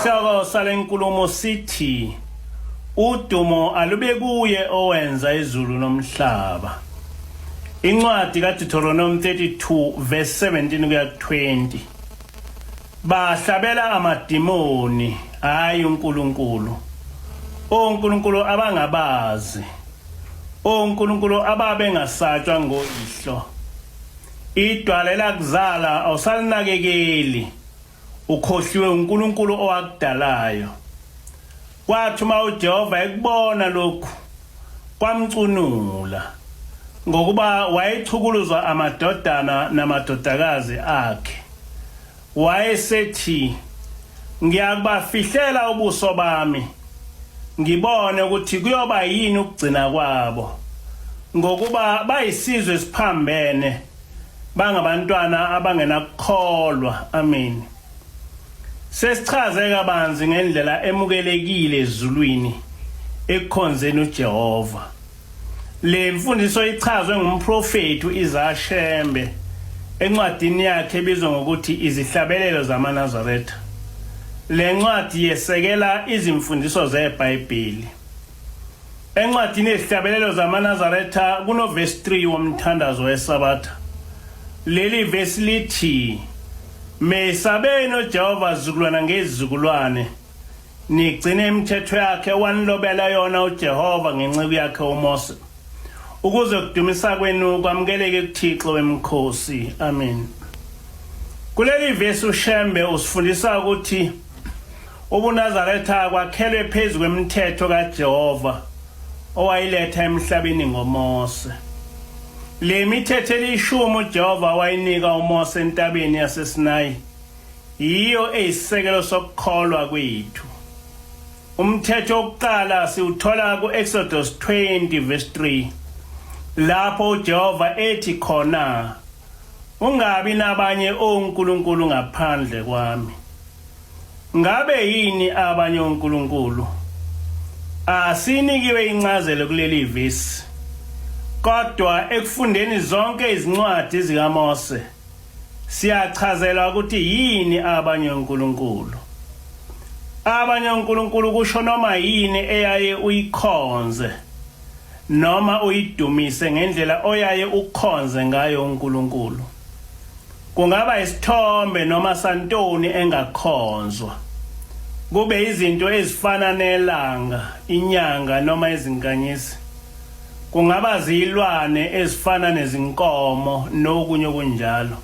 Isihloko salenkulumo sithi udumo alube kuye owenza izulu nomhlaba. Incwadi kaDeuteronomy 32 verse 17 kuya 20. Bahlabela amadimoni, hayi uNkulunkulu. ONkulunkulu abangabazi. ONkulunkulu ababengasatshwa ngoyihlo. Idwala elakuzala awusalinakekeli. Ukhohliwe uNkulunkulu owakudalayo. Kwathi uma uJehova ekubona lokhu, kwamcunula, ngokuba wayechukuluzwa amadodana namadodakazi akhe. Wayesethi, Ngiyakubafihlela ubuso bami, ngibone ukuthi kuyoba yini ukugcina kwabo, ngokuba bayisizwe esiphambene, bangabantwana abangenakukholwa. Amen. Sesichaze kabanzi ngendlela emukelekile ezulwini ekukhonzeni uJehova. Le mfundiso ichazwe ngumprofethi uIsaya Shembe encwadini yakhe ebizwa ngokuthi Izihlabelelo zamaNazaretha. Le ncwadi yesekela izimfundiso zeBhayibheli. Encwadini yezihlabelelo zamaNazaretha kunovesi 3 womthandazo weSabatha. Leli vesi lithi, Mesabeni uJehova zizukulwana ngezizukulwane, nigcine imithetho yakhe owanilobela yona uJehova ngenceku yakhe uMose, ukuze ukudumisa kwenu kwamukeleke kuThixo wemikhosi. Amen. Kuleli vesi uShembe usifundisa ukuthi UbuNazaretha kwakhelwe phezu kwemithetho kaJehova owayiletha emhlabeni ngoMose. Le mithetho elishumi uJehova wayinika uMose entabeni yaseSinayi yiyo eyisisekelo sokukholwa kwethu. Umthetho wokuqala siwuthola ku-Exodus 20 verse 3 lapho uJehova ethi khona ungabi nabanye onkulunkulu ngaphandle kwami. Ngabe yini abanye onkulunkulu? Asinikiwe incazelo kuleli vesi. Kodwa ekufundeni zonke izincwadi zikaMose siyachazelwa ukuthi yini abanye onkulunkulu. Abanye onkulunkulu kusho noma yini eyaye uyikhonze noma uyidumise ngendlela oyaye ukhonze ngayo uNkulunkulu. Kungaba isithombe noma santoni engakhonzwa. Kube izinto ezifana nelanga, inyanga noma izinkanyezi. Kungaba zilwane ezifana nezinkomo nokunye okunjalo.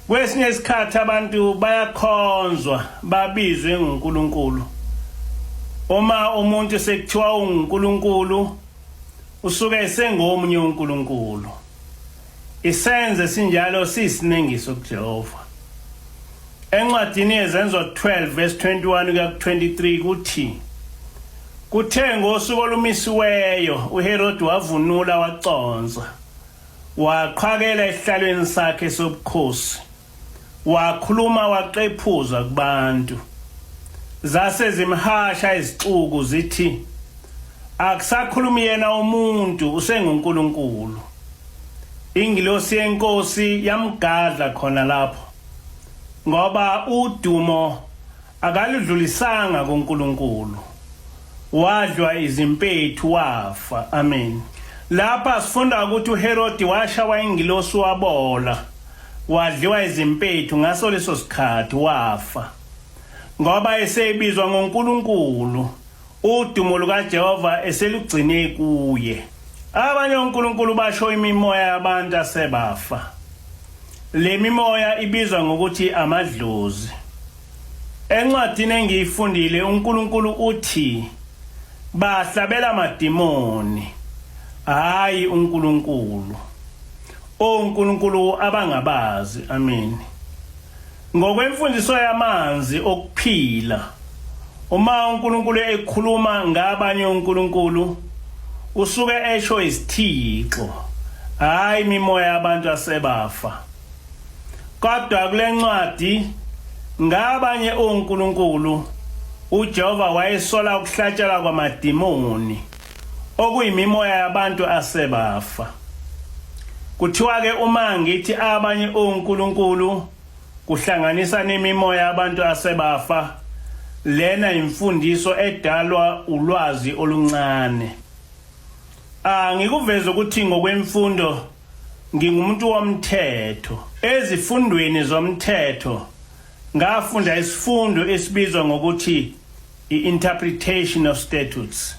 Kwesinye isikhathi abantu bayakhonzwa babizwe nguNkulunkulu. Uma umuntu sekuthiwa unguNkulunkulu usuke esengomunye uNkulunkulu. Isenzo esinjalo siyisinengiso kuJehova. Encwadini yeZenzo 12 verse 21 kuya ku-23 kuthi kuthe ngosuku olumisiweyo uHerodi wavunula waconsa waqhwakela esihlalweni sakhe sobukhosi wakhuluma waqephuza kubantu zase zimhasha izixuku zithi akusakhulumi yena umuntu usenguNkulunkulu ingilosi yenkosi yamgadla khona lapho ngoba udumo akaludlulisanga kuNkulunkulu wadlwa izimpethu wafa amen lapha sifunda ukuthi uHerodi washawa ingilosi wabola wadliwa izimpethu ngaso leso sikhathi wafa ngoba esebizwa ngoNkulunkulu udumo lukaJehova eselugcine kuye abanye onkulunkulu basho imimoya yabantu asebafa le mimoya ibizwa ngokuthi amadlozi encwadini engiyifundile uNkulunkulu uthi bahlabela amadimoni hayi uNkulunkulu onkulunkulu abangabazi amen ngokwemfundiso yamanzi okuphila uma uNkulunkulu ekhuluma ngabanye uNkulunkulu usuke esho isithixo hayi imimoya yabantu asebafa kodwa kule ncwadi ngabanye onkulunkulu uJehova wayesola ukuhlatshelwa kwamadimoni okuyimimoya yabantu asebafa. Kuthiwa-ke uma ngithi abanye onkulunkulu kuhlanganisa nemimoya yabantu asebafa, Lena imfundiso edalwa ulwazi oluncane. Angikuveze ukuthi ngokwemfundo ngingumuntu womthetho. Ezifundweni zomthetho ngafunda isifundo esibizwa ngokuthi i-interpretation of statutes.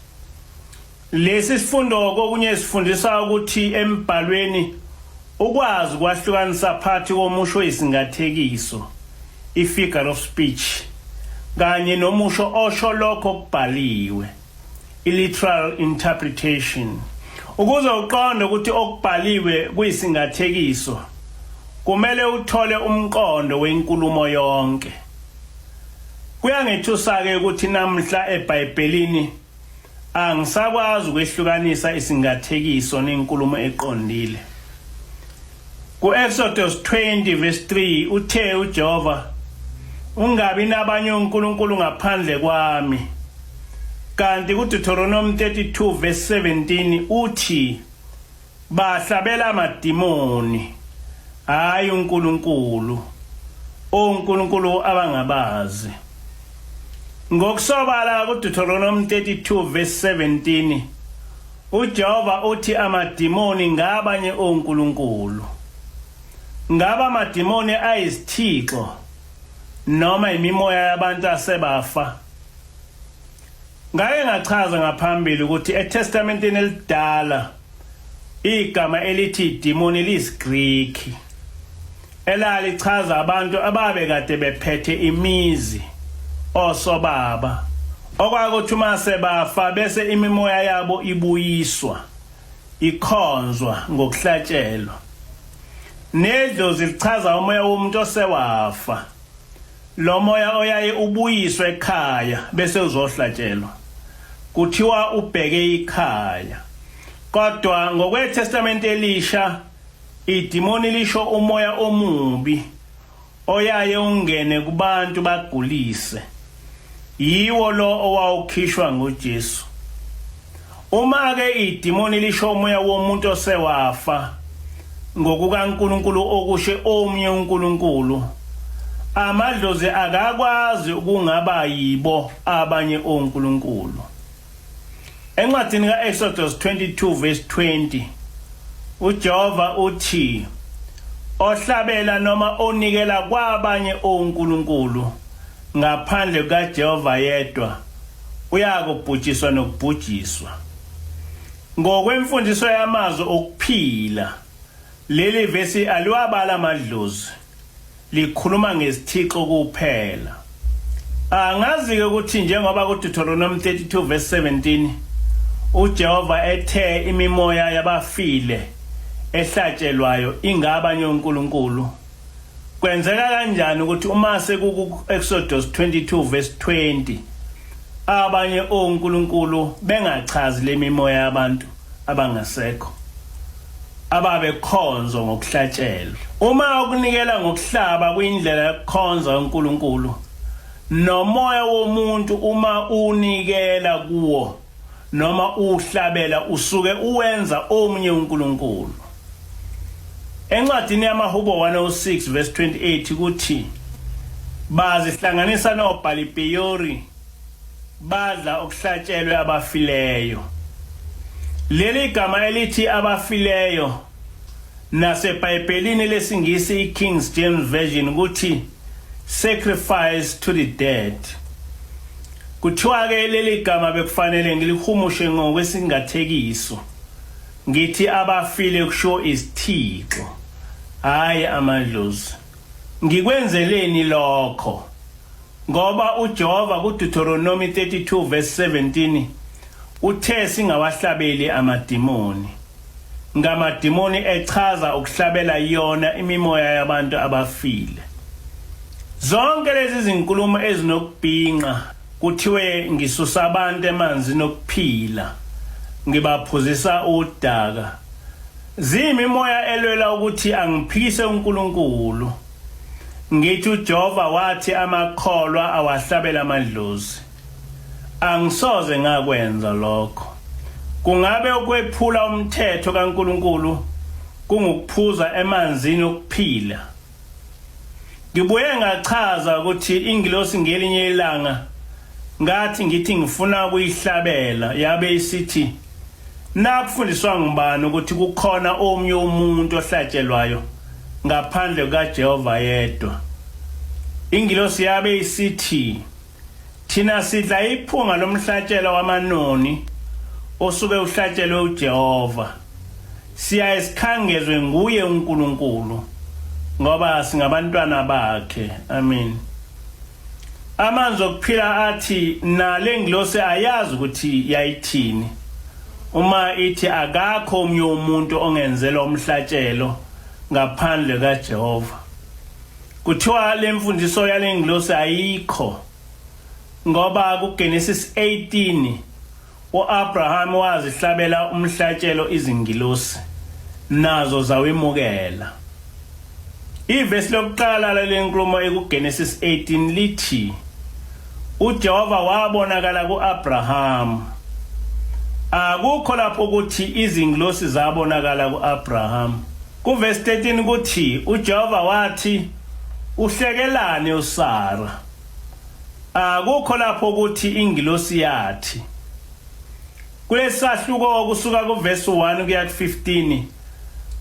Lesi sifundo kokunye sifundisa ukuthi embhalweni ukwazi ukwahlukanisa phakathi komusho oyisingathekiso, i-figure of speech, kanye nomusho osho lokho okubhaliwe, i-literal interpretation. Ukuze uqonde ukuthi okubhaliwe kuyisingathekiso, kumele uthole umqondo wenkulumo yonke. Kuyangethusa-ke ukuthi namhla eBhayibhelini angisakwazi ukwehlukanisa isingathekiso nenkulumo eqondile. Ku-Exodus 20 verse 3 uthe uJehova, Ungabi nabanye onkulunkulu ngaphandle kwami. Kanti kuDeuteronomy 32 verse 17 uthi bahlabela amadimoni, hayi uNkulunkulu, onkulunkulu abangabazi. Ngokusobala kuDeuteronomy 32 verse 17 uJehova uthi amadimoni ngabanye onkulunkulu. Ngaba amadimoni ayizithixo noma imimoya yabantu asebafa? Ngake ngachaza ngaphambili ukuthi eTestamenteni elidala igama elithi idimoni liyisiGriki elalichaza abantu ababekade bephethe imizi osobaba okwakuthi uma sebafa bese imimoya yabo ibuyiswa ikhonzwa ngokuhlatshelwa. Nedlozi lichaza umoya womuntu osewafa. Lo moya oyaye ubuyiswe ekhaya bese uzohlatshelwa. Kuthiwa ubheke ikhaya. Kodwa ngokweTestamente elisha idimoni lisho umoya omubi oyaye ungene kubantu bagulise. Yiwo lo owawukhishwa nguJesu. Uma ke idimoni lisho umoya womuntu osewafa ngokukaNkulunkulu okushe omnye uNkulunkulu, amadlozi akakwazi ukungaba yibo abanye onkulunkulu. Encwadini kaExodus 22 verse 20 uJehova uthi ohlabela noma onikela kwabanye onkulunkulu ngaphandle kukaJehova yedwa uyakubhujiswa nokubhujiswa. Ngokwemfundiso yamazwi okuphila, leli vesi aliwabala amadlozi, likhuluma ngezithixo kuphela. Angazi-ke ukuthi njengoba kuDeuteronomy 32 verse 17 uJehova ethe imimoya yabafile ehlatshelwayo ingabanye onkulunkulu, Kwenzeka kanjani ukuthi uma sekuku-Exodus 22 verse 20 abanye onkulunkulu bengachazi le mimoya yabantu abangasekho ababekhonzwa ngokuhlatshelwa? Uma ukunikela ngokuhlaba kuyindlela yokukhonza uNkulunkulu, nomoya womuntu uma unikela kuwo noma uwuhlabela usuke uwenza omunye uNkulunkulu. Encwadini yamaHubo 106 verse 28 kuthi bazihlanganisa noBhalipeyori badla okuhlatshelwe abafileyo. Leli gama elithi abafileyo naseBhayibhelini lesiNgisi iKing James Version kuthi sacrifice to the dead. Kuthiwa-ke leli gama bekufanele ngilihumushe ngokwesingathekiso ngithi abafile kusho izithixo hhayi amadlozi. Ngikwenzeleni lokho? Ngoba uJehova kuDeuteronomy 32 verse 17 uthe singawahlabeli amadimoni. Ngamadimoni echaza ukuhlabela yona imimoya yabantu abafile. Zonke lezi zinkulumo ezinokubhinqa kuthiwe ngisusa abantu emanzini okuphila ngibaphuzisa udaka. Ziyimimoya elwela ukuthi angiphikise uNkulunkulu. Ngithi uJehova wathi amakholwa awahlabela amadlozi. Angisoze ngakwenza lokho. Kungabe ukwephula umthetho kaNkulunkulu kungukuphuza emanzini okuphila? Ngibuye ngachaza ukuthi ingilosi ngelinye ilanga Ngathi ngithi ngifuna ukuyihlabela yabe isithi nakufundiswa ngubani ukuthi kukhona omnye umuntu ohlatshelwayo ngaphandle kukaJehova yedwa. Ingilosi yabe isithi thina sidla iphunga lomhlatshelo wamanoni osuke uhlatshelwe uJehova. Siyaye sikhangezwe nguye uNkulunkulu ngoba singabantwana bakhe. Amen. Amanzi okuphila athi nale ngilosi ayazi ukuthi yayithini uma ithi akakho omnye umuntu ongenzelwa umhlatshelo ngaphandle kaJehova. Kuthiwa le mfundiso yale ngilosi ayikho ngoba kuGenesis 18 uAbraham wazihlabela umhlatshelo izingilosi nazo zawemukela. Ivesi lokuqala lale nkulumo ekuGenesis 18 lithi uJehova wabonakala kuAbraham. Akukho lapho ukuthi izingilosi zabonakala kuAbraham. Kuvesi 13 kuthi uJehova wathi uhlekelani uSara. Akukho lapho ukuthi ingilosi yathi. Kulesahluko kusuka kuvesi 1 kuya ku-15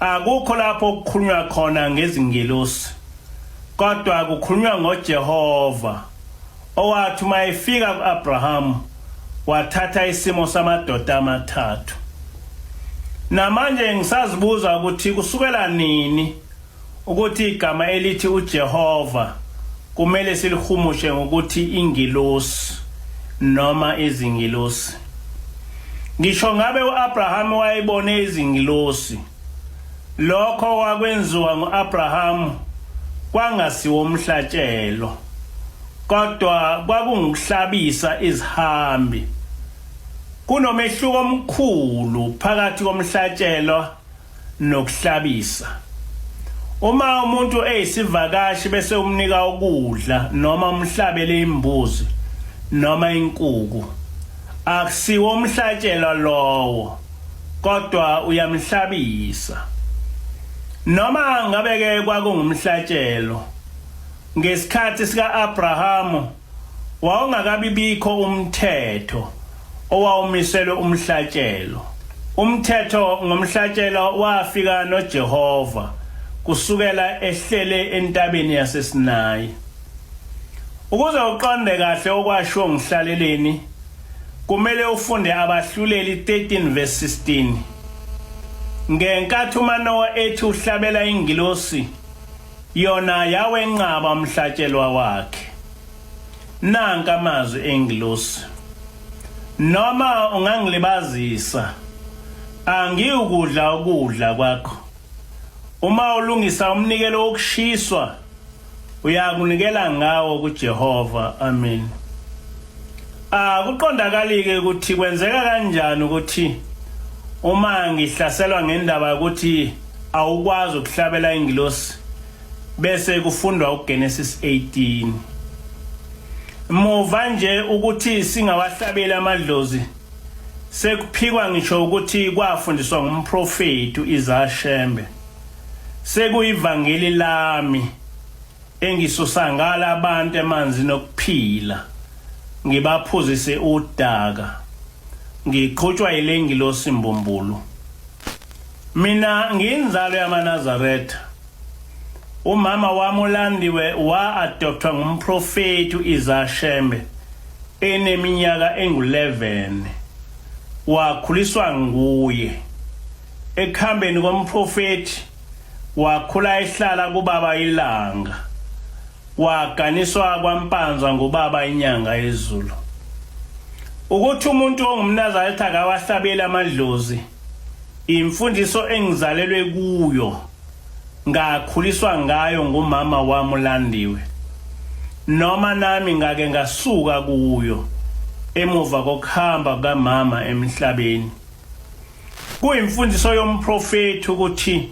akukho lapho kukhulunywa khona ngezingilosi kodwa kukhulunywa ngoJehova owathi uma efika ku-Abrahamu wathatha isimo samadoda amathathu. Namanje ngisazibuza ukuthi kusukela nini ukuthi igama elithi uJehova kumele silihumushe ngokuthi ingilosi noma izingilosi. Ngisho ngabe uAbraham wayebone izingilosi, lokho wakwenziwa nguAbraham kwangasiwo umhlatshelo, kodwa kwakungukuhlabisa izihambi. Kunomehluko omkhulu phakathi komhlatshelo nokuhlabisa. Uma umuntu eyisivakashi bese umnika ukudla noma umhlabele imbuzi noma inkuku, akusiwo umhlatshelo lowo, kodwa uyamhlabisa. Noma ngabe ke kwakungumhlatshelo ngesikhathi sika-Abrahamu wawungakabibikho umthetho owawumiselwe umhlatshelo. Umthetho ngomhlatshelo wafika noJehova kusukela ehlele entabeni yaseSinayi. Ukuze uqonde kahle okwashiwo nguHlaleleni, kumele ufunde Abahluleli 13 verse 16. Ngenkathi uManowa ethi uhlabela ingilosi, yona yawenqaba umhlatshelwa wakhe. Nanka amazwi engilosi. Noma ungangilibazisa, angiwukudla ukudla kwakho. Uma ulungisa umnikelo wokushiswa, uyakunikela ngawo kuJehova. Amen. Akuqondakalike ukuthi kwenzeka kanjani ukuthi uma ngihlaselwa ngendaba yokuthi awukwazi ukuhlabela ingilosi bese kufundwa uGenesis 18. Muva nje ukuthi singawahlabeli amadlozi sekuphikwa ngisho ukuthi kwafundiswa ngumprofeti uIsaiah Shembe. Sekuyivangeli lami engisusa ngala abantu emanzini okuphila ngibaphuzise udaka ngiqhutshwa yilengilosi mbumbulu. Mina ngiyinzalo yamaNazaretha. Umama wami uLandiwe wa-adoptwa ngumprofethi u-Isaiah Shembe eneminyaka engu-11. Wakhuliswa nguye. Ekuhambeni komprofethi wakhula ehlala kubaba iLanga. Waganiswa kwaMpanza ngubaba iNyanga yezulu. Ukuthi umuntu ongumNazaretha akawahlabeli amadlozi imfundiso engizalelwe kuyo ngakhuliswa ngayo ngumama wami uLandiwe. Noma nami ngake ngasuka kuyo emuva kokuhamba kukamama emhlabeni. Kuyimfundiso yomprofethi ukuthi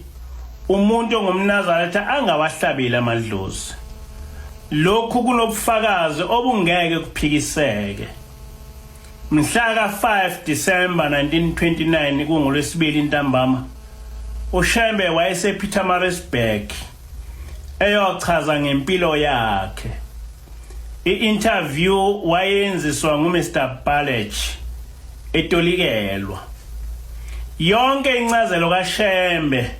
umuntu ongumNazaretha angawahlabeli amadlozi. Lokhu kunobufakazi obungeke kuphikiseke. Mhla ka-5 Disemba 1929 kungoLwesibili ntambama, uShembe wayesePietermaritzburg eyochaza ngempilo yakhe. I-interview wayenziswa nguMr Balech etolikelwa. Yonke incazelo kaShembe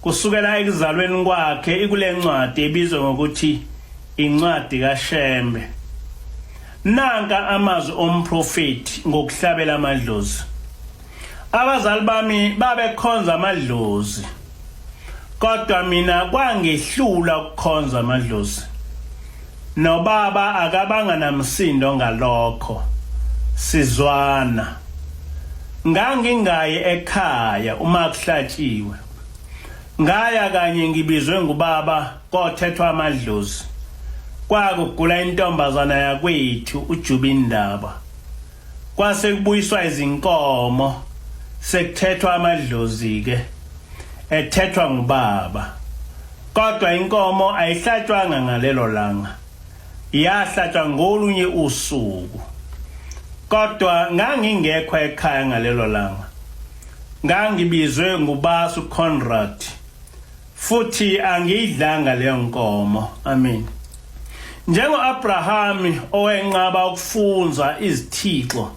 kusukela ekuzalweni kwakhe ikule ncwadi ebizwa ngokuthi incwadi kaShembe. Nanka amazwi omprofethi ngokuhlabela amadlozi. Abazali bami babekhonza amadlozi. Kodwa mina kwangehlula ukukhonza amadlozi. Nobaba akabanga namsindo ngalokho. Sizwana. Ngangingayi ekhaya uma kuhlatshiwe. Ngaya kanye ngibizwe ngubaba kothethwa amadlozi. Kwakugula intombazana yakwethu uJuba indaba. Kwase kubuyiswa izinkomo sekuthethwa amadlozi ke ethethwa ngubaba. Kodwa inkomo ayihlatshwanga ngalelo langa. Yahlatshwa ngolunye usuku. Kodwa ngangingekho ekhaya ngalelo langa. Ngangibizwe nguBasu Conrad futhi angiyidlanga leyo nkomo. Amen. Njengo-Abrahami owenqaba ukufunza izithixo,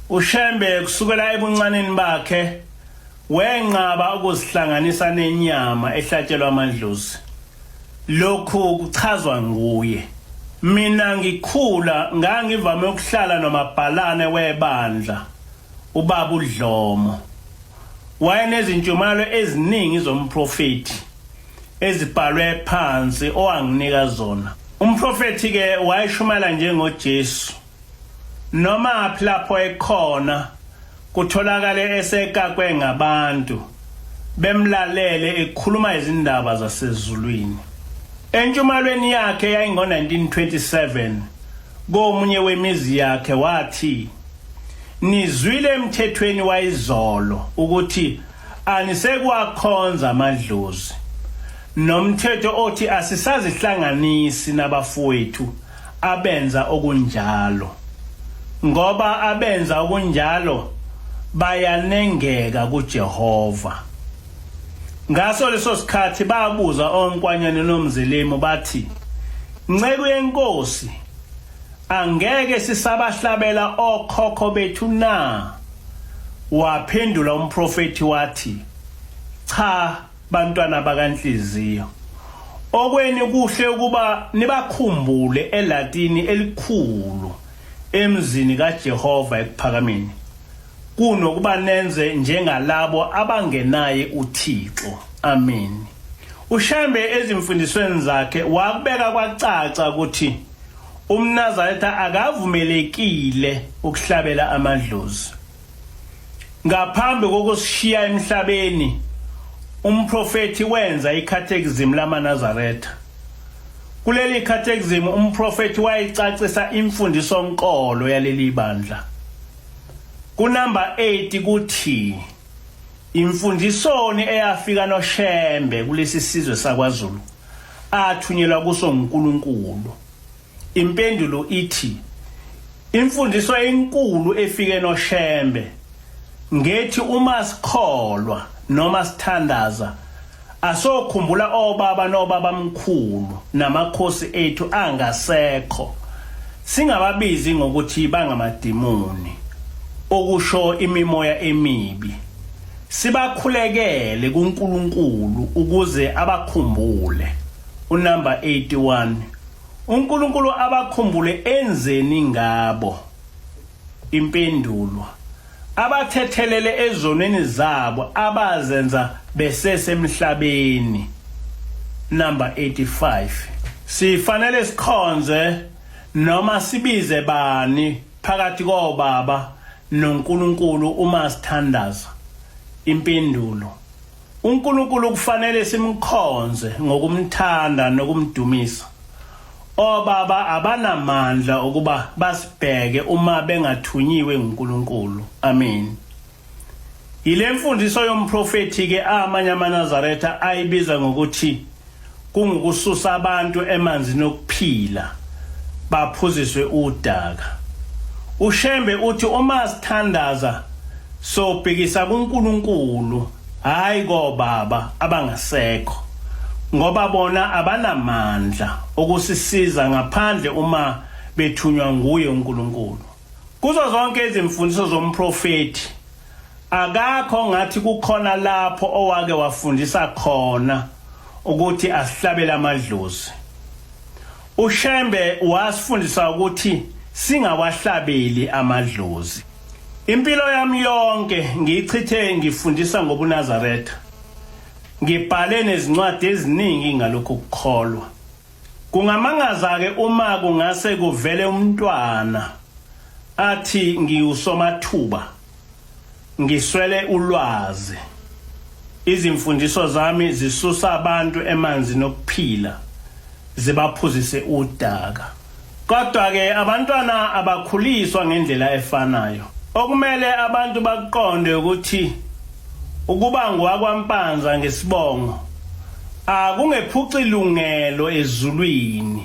uShembe kusukela ebuncaneni bakhe wenqaba ukuzihlanganisa nenyama ehlatshelwa amadlozi. Lokhu kuchazwa nguye. Mina ngikhula ngangivame ukuhlala nomabhalane webandla ubaba uDlomo. Wayenezintshumayelo eziningi zomprofethi ezibhalwe phansi owanginika zona. Umprofethi ke wayeshumayela njengoJesu. Noma phi lapho ekhona kutholakale esekakwe ngabantu bemlalele ekhuluma izindaba zasezulwini. Entshumalweni yakhe yayingo-1927 komunye wemizi yakhe wathi, Nizwile emthethweni wayizolo ukuthi anisekwakhonza amadlozi nomthetho othi asisazihlanganisi nabafowethu abenza okunjalo ngoba abenza okunjalo bayanengeka kuJehova. Ngaso leso sikhathi babuza onkwanyane nomzilimu bathi, Nceku yenkosi, angeke sisabahlabela okhokho bethu na? Waphendula umprofethi wathi, Cha, bantwana bakanhliziyo. Okweni kuhle ukuba nibakhumbule elatini elikhulu emzini kaJehova ekuphakameni kunokuba nenze njengalabo abangenaye uThixo. Amen. UShembe ezimfundisweni zakhe wakubeka kwacaca ukuthi umNazaretha akavumelekile ukuhlabela amadlozi. Ngaphambi kokusishiya emhlabeni, umprofethi wenza ikhathekizimu lamaNazaretha. Kuleli khathekizimu umprofethi wayicacisa imfundiso nkolo yaleli bandla. Kunamba 8 kuthi imfundisoni eyafika noShembe kulesi sizwe sakwaZulu athunyelwa kuso nguNkulunkulu. Impendulo ithi imfundiso enkulu efike noShembe ngethi uma sikholwa noma sithandaza asokhumbula obaba nobaba mkhulu namakhosi ethu angasekho singababizi ngokuthi bangamadimoni okusho imimoya emibi sibakhulekele kuNkulunkulu ukuze abakhumbule. Unumber 81 uNkulunkulu abakhumbule enzeni ngabo? Impendulo abathethelele ezonweni zabo abazenza besesemhlabeni. Number 85 Sifanele sikhonze noma sibize bani phakathi kobaba noNkulunkulu uma sithandaza? Impendulo uNkulunkulu kufanele simkhonze ngokumthanda nokumdumisa. Obaba abanamandla ukuba basibheke uma bengathunyiwe nguNkulunkulu. Amen. Yile mfundiso yomprofethi ke amanye amaNazaretha ayibiza ngokuthi kungukususa abantu emanzini okuphila baphuziswe udaka. UShembe uthi uma sithandaza sobhekisa kuNkulunkulu hayi kobaba abangasekho. Ngoba bona abanamandla okusisiza ngaphandle uma bethunywa nguye uNkulunkulu. Kuzo zonke izimfundiso zomprofethi akakho ngathi kukhona lapho owake wafundisa khona ukuthi asihlabele amadlozi. UShembe wasifundisa ukuthi singawahlabeli amadlozi. Impilo yami yonke ngiyichithe ngifundisa ngobuNazaretha. Ngibhale nezincwadi eziningi ngalokhu kukholwa. Kungamangaza-ke uma kungase kuvele umntwana athi ngiwusomathuba, ngiswele ulwazi. Izimfundiso zami zisusa abantu emanzini okuphila, zibaphuzise udaka. Kodwa-ke abantwana abakhuliswa ngendlela efanayo. Okumele abantu bakuqonde ukuthi ukuba ngowakwaMpanza ngesibongo akungephuci lungelo ezulwini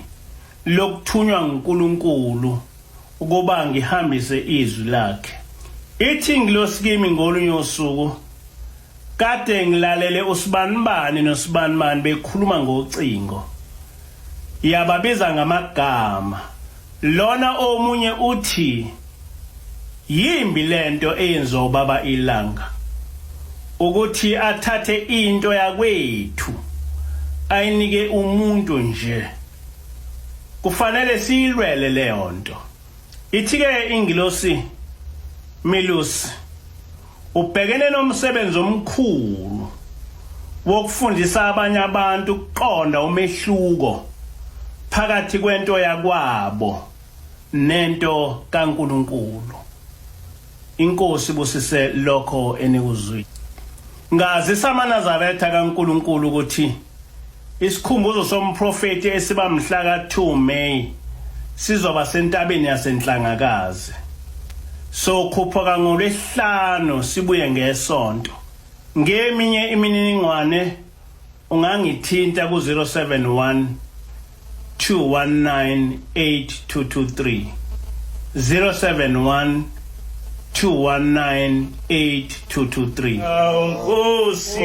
lokuthunywa nguNkulunkulu ukuba ngihambise izwi lakhe. Ithi ingilosi kimi ngolunye usuku, Kade ngilalele usibanibani nosibanibani bekhuluma ngocingo. Yababiza ngamagama. Lona omunye uthi yimbi lento eyenziwa ubaba iLanga ukuthi athathe into yakwethu ayinike umuntu nje. Kufanele siyilwele leyo nto. Ithi-ke ingilosi Milusi ubhekene nomsebenzi omkhulu wokufundisa abanye abantu ukuqonda umehluko phakathi kwento yakwabo nento kaNkulunkulu. Inkosi ibusise lokho enikuzwile. Ngazisa amaNazaretha kaNkulunkulu ukuthi isikhumbuzo somprofeti esiba mhla ka-2 May sizoba sentabeni yaseNhlangakazi. Sokhuphuka ngoLwesihlanu sibuye ngeSonto. Ngeminye imininingwane ungangithinta ku-071 219 8223 071 219 8223. Nkosi.